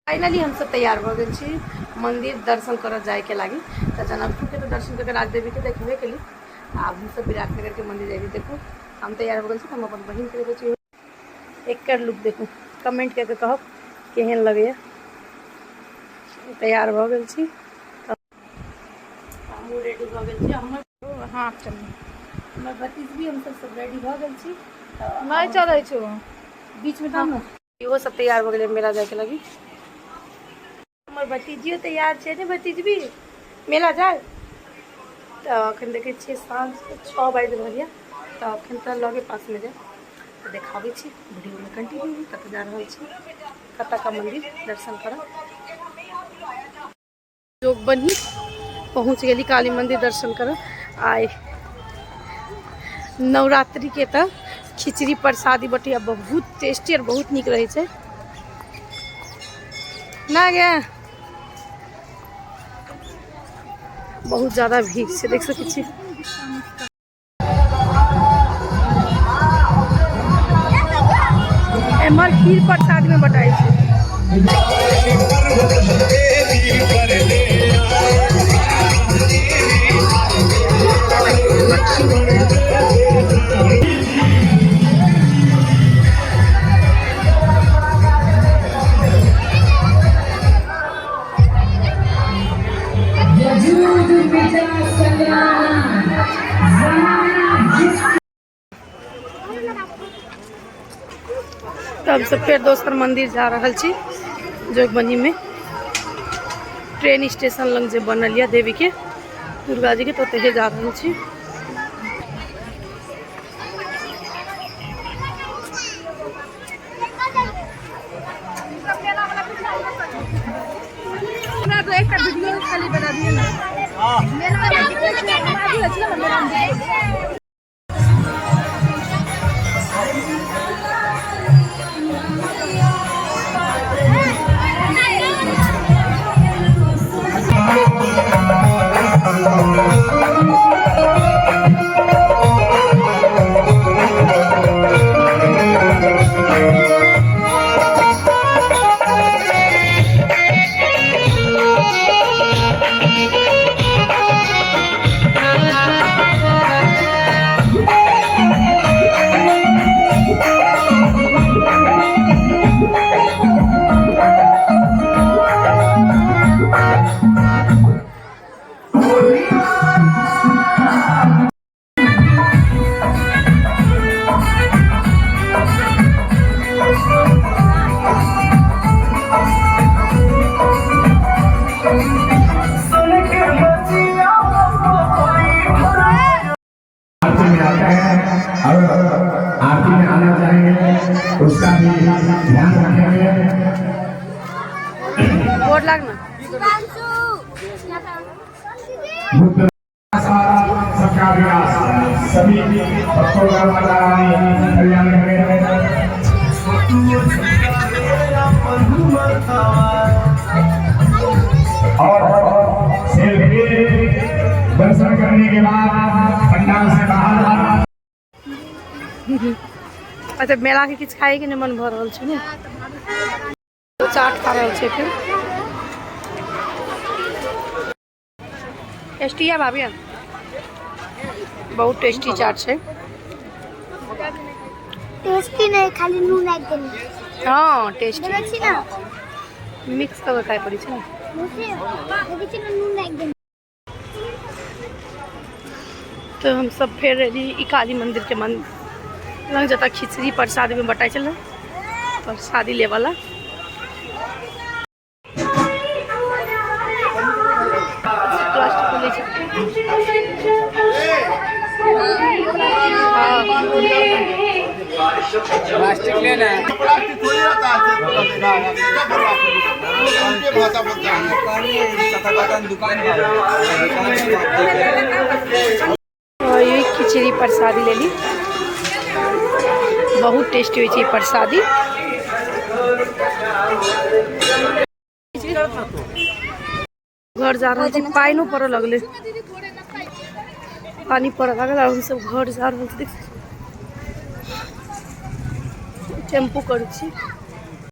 Finally हमसब तैयार भऽ गेल छी मन्दिर दर्शन करऽ जाइके लागि। तऽ जनकपुरके तऽ दर्शन कऽ के राजदेवीके देखबे केली, आब हमसब विराटनगरके मन्दिर जाइ छी। देखू हम तैयार भऽ गेल छी, हम अपन बहिनके देखै छी। एकर लुक देखू, कमेंट कऽ के कहब केहन लगैया। तैयार भऽ गेल छी, हमहूँ रेडी भऽ गेल छी। हमर हाँ चलू, हमर भतीज भी, हमसब सब रेडी भऽ गेल छी। नहि चलै छौ बीचमे तब ने। इहो सब तैयार भऽ गेलै मेला जायके लागी। हमर भतीजियो तैयार छै ने? भतीजबी मेला जाय? तऽ अखन देखै छियै साँझ 6 बाजि रहल यऽ, तऽ अखन तऽ लगे पासमे जाय। तऽ देखाबै छी वीडियोमे कंटिन्यू, कतऽ जा रहल छी, कतऽ का मन्दिर दर्शन करब। जोगबनी पहुँच गेली काली मंदिर दर्शन करब। आइ नवरात्रि के तऽ खिचड़ी प्रसादी बटिया बहुत टेस्टी और बहुत नीक रहै छै ना गे। बहुत ज्यादा भीड़ छै, देख सकै छी। एम्हर खीर प्रसाद में बटाइ छै। तब से फेर दोसर मंदिर जा रहल छी। जोगबनी में ट्रेन स्टेशन लग जे बनल यऽ देवी के, दुर्गा जी के, तो ओतहे जा रहल छी। एकटा वीडियो खाली बना दियौ ने। मेला में जितने भी आदमी अछि ने, मेला में आरती में आता है और आरती में आना चाहेंगे, उसका भी ध्यान रखेंगे। गोर लाग ना। सबका विकास, सभी भक्तों का माता रानी कल्याण करें। और सेल्फी दर्शन करने के बाद पंडाल से बाहर। अच्छा, मेला के किछु खाइके नहि मन भऽ रहल छै ने? चाट खा रहल छै एखन। टेस्टी है भाभी, बहुत टेस्टी चाट छै। टेस्टी नहीं, खाली नून राखि देने। हँ, टेस्टी। देखै छी ने। मिक्स कऽ के खाइ पड़ै छै ने। देखै छी ने, नून राखि देने। तऽ हमसब फेर एली ई काली मंदिर के मन लग, जतऽ खिचड़ी प्रसाद में बटाइ छलै, प्रसादी लेवला। प्लास्टिक खोलै छै। प्लास्टिक लेना है? प्लास्टिक थोड़ी रहता है। भाषा बोलता है। दुकान। ई खिचड़ी प्रसादी लेली, बहुत टेस्टी होइ छै ई प्रसादी। घर जा रहल छी। पानिओ पड़ऽ लगलै, पानि पड़ऽ लागल और हमसब घर जा रहल छी। देख। टेम्पू करै छी।